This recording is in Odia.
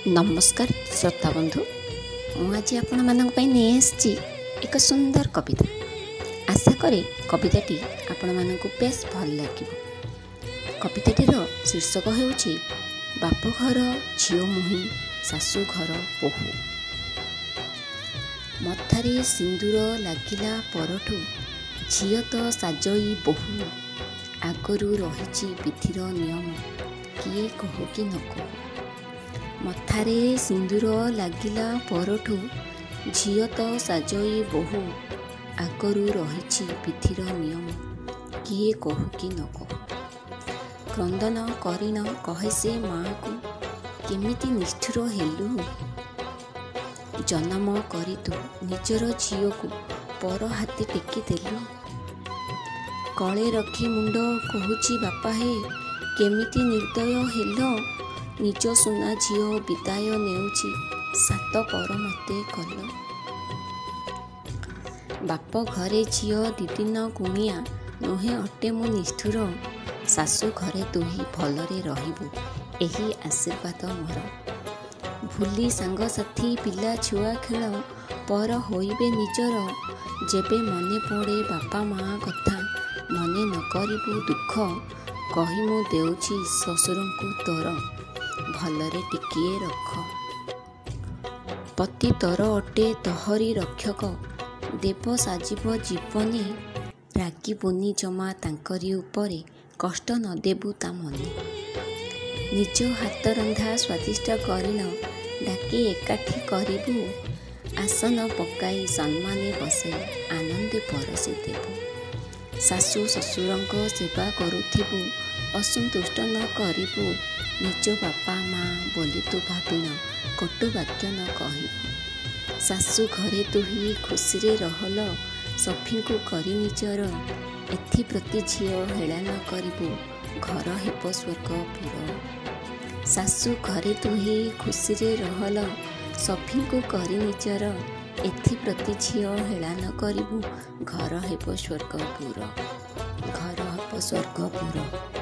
ନମସ୍କାର ଶ୍ରୋତା ବନ୍ଧୁ, ମୁଁ ଆଜି ଆପଣମାନଙ୍କ ପାଇଁ ନେଇ ଆସିଛି ଏକ ସୁନ୍ଦର କବିତା। ଆଶା କରେ କବିତାଟି ଆପଣମାନଙ୍କୁ ବେଶ ଭଲ ଲାଗିବ। କବିତାଟିର ଶୀର୍ଷକ ହେଉଛି ବାପଘର ଝିଅ ମୁହିଁ ଶାଶୁଘର ବୋହୂ। ମଥାରେ ସିନ୍ଦୁର ଲାଗିଲା ପରଠୁ ଝିଅ ତ ସାଜଇ ବୋହୂ। ଆଗରୁ ରହିଛି ବିଧିର ନିୟମ, କିଏ କହୁ କି ନ କହୁ। ମଥାରେ ସିନ୍ଦୁର ଲାଗିଲା ପରଠୁ ଝିଅ ତ ସାଜଇ ବୋହୂ। ଆଗରୁ ରହିଛି ବିଧିର ନିୟମ, କିଏ କହୁ କି ନ କହୁ। କ୍ରନ୍ଦନ କରିଣ କହେ ସେ ମାଆକୁ, କେମିତି ନିଷ୍ଠୁର ହେଲୁ। ଜନମ କରି ତୁ ନିଜର ଝିଅକୁ ପର ହାତେ ଟେକି ଦେଲୁ। କଳେ ରଖି ମୁଣ୍ଡ କହୁଛି ବାପା ହେ, କେମିତି ନିର୍ଦ୍ଦୟ ହେଲ। ନିଜ ସୁନା ଝିଅ ବିଦାୟ ନେଉଛି, ସାତ ପର ମୋତେ କଲ। ବାପ ଘରେ ଝିଅ ଦିଦିନ ଗୁଣିଆ ନୁହେଁ ଅଟେ ମୁଁ ନିଷ୍ଠୁର। ଶାଶୁ ଘରେ ତୁହି ଭଲରେ ରହିବୁ, ଏହି ଆଶୀର୍ବାଦ ମୋର। ଭୁଲି ସାଙ୍ଗସାଥି ପିଲା ଛୁଆ ଖେଳ, ପର ହୋଇବେ ନିଜର। ଯେବେ ମନେ ପଡ଼େ ବାପା ମା କଥା, ମନେ ନ କରିବୁ ଦୁଃଖ। କହି ମୁଁ ଦେଉଛି ଶ୍ୱଶୁରଙ୍କୁ ତୋର, ଭଲରେ ଟିକିଏ ରଖ। ପତି ତୋର ଅଟେ ତୋହରି ରକ୍ଷକ, ଦେବ ସାଜିବ ଜୀବନେ। ରାଗିବୁନି ଜମା ତାଙ୍କରି ଉପରେ, କଷ୍ଟ ନ ଦେବୁ ତା ମନେ। ନିଜ ହାତ ରନ୍ଧା ସ୍ୱାଦିଷ୍ଟ କରିଣ ଡାକି ଏକାଠି କରିବୁ। ଆସନ ପକାଇ ସମ୍ମାନେ ବସାଇ ଆନନ୍ଦେ ପରସି ଦେବୁ। ଶାଶୁ ଶ୍ୱଶୁରଙ୍କ ସେବା କରୁଥିବୁ, ଅସନ୍ତୁଷ୍ଟ ନ କରିବୁ। ନିଜ ବାପା ମା ବୋଲି ତୁ ଭାବିଣ, କଟୁ ବାକ୍ୟ ନ କହିବୁ। ଶାଶୁ ଘରେ ତୁହି ଖୁସିରେ ରହଲ, ସଭିଙ୍କୁ କରି ନିଜର। ଏଥିପ୍ରତି ଝିଅ ହେଳା ନ କରିବୁ, ଘର ହେବ ସ୍ୱର୍ଗପୁର। ଶାଶୁ ଘରେ ତୁହି ଖୁସିରେ ରହଲ, ସଭିଙ୍କୁ କରି ନିଜର। ଏଥିପ୍ରତି ଝିଅ ହେଳା ନ କରିବୁ, ଘର ହେବ ସ୍ୱର୍ଗପୁର। ଘର ହେବ ସ୍ୱର୍ଗପୁର।